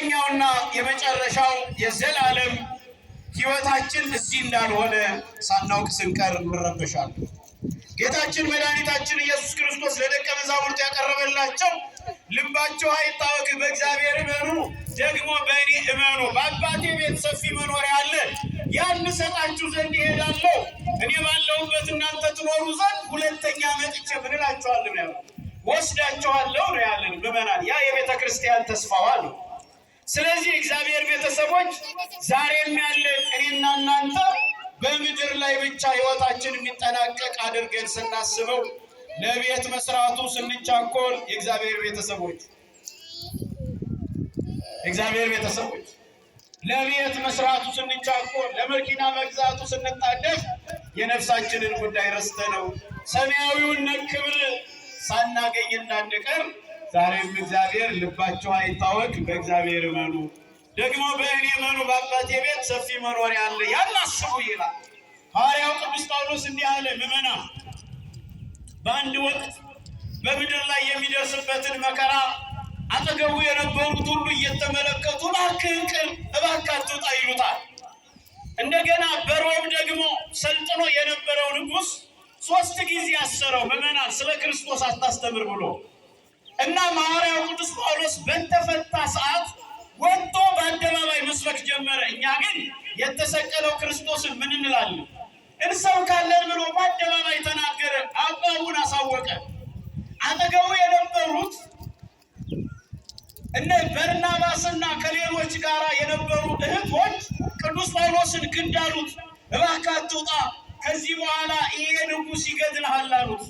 ኛውና የመጨረሻው የዘላለም ሕይወታችን እዚህ እንዳልሆነ ሳናውቅ ስንቀር እንረበሻለን። ጌታችን መድኃኒታችን ኢየሱስ ክርስቶስ ለደቀ መዛሙርቱ ያቀረበላቸው ልባቸው አይታወክ፣ በእግዚአብሔር እመኑ፣ ደግሞ በእኔ እመኑ። በአባቴ ቤት ሰፊ መኖሪያ አለ፣ ያን እሰጣችሁ ዘንድ እሄዳለሁ። እኔ ባለሁበት እናንተ ትኖሩ ዘንድ ሁለተኛ መጥቼ ምን እላችኋለሁ ነው ያለው፣ ወስዳችኋለሁ ነው ያለን። ምዕመናን፣ ያ የቤተ ክርስቲያን ተስፋዋ ነው። ስለዚህ እግዚአብሔር ቤተሰቦች ዛሬም ያለን እኔና እናንተ በምድር ላይ ብቻ ሕይወታችን የሚጠናቀቅ አድርገን ስናስበው፣ ለቤት መስራቱ ስንቻኮል፣ የእግዚአብሔር ቤተሰቦች ለቤት መስራቱ ስንቻኮል፣ ለመኪና መግዛቱ ስንጣደፍ የነፍሳችንን ጉዳይ ረስተነው ሰማያዊውን ክብር ሳናገኝ እንዳንቀር ዛሬም እግዚአብሔር ልባቸው አይታወክ፣ በእግዚአብሔር እመኑ፣ ደግሞ በእኔ እመኑ፣ በአባቴ ቤት ሰፊ መኖሪያ አለ፣ ያን አስቡ ይላል። ሐዋርያው ቅዱስ ጳውሎስ እንዲህ አለ። ምዕመናን፣ በአንድ ወቅት በምድር ላይ የሚደርስበትን መከራ አጠገቡ የነበሩት ሁሉ እየተመለከቱ እባክህን ቅር፣ እባክህ አትውጣ ይሉታል። እንደገና በሮም ደግሞ ሰልጥኖ የነበረው ንጉሥ 3 ጊዜ አሰረው። ምዕመናን፣ ስለ ክርስቶስ አታስተምር ብሎ። እና ሐዋርያው ቅዱስ ጳውሎስ በተፈታ ሰዓት ወጥቶ በአደባባይ መስበክ ጀመረ። እኛ ግን የተሰቀለው ክርስቶስን ምን እንላለን? እንሰብካለን ብሎ በአደባባይ ተናገረ። አቋሙን አሳወቀ። አጠገቡ የነበሩት እነ በርናባስና ከሌሎች ጋር የነበሩ እህቶች ቅዱስ ጳውሎስን ግድ አሉት። እባክህ አትውጣ፣ ከዚህ በኋላ ይሄ ንጉሥ ይገድልሃል አሉት።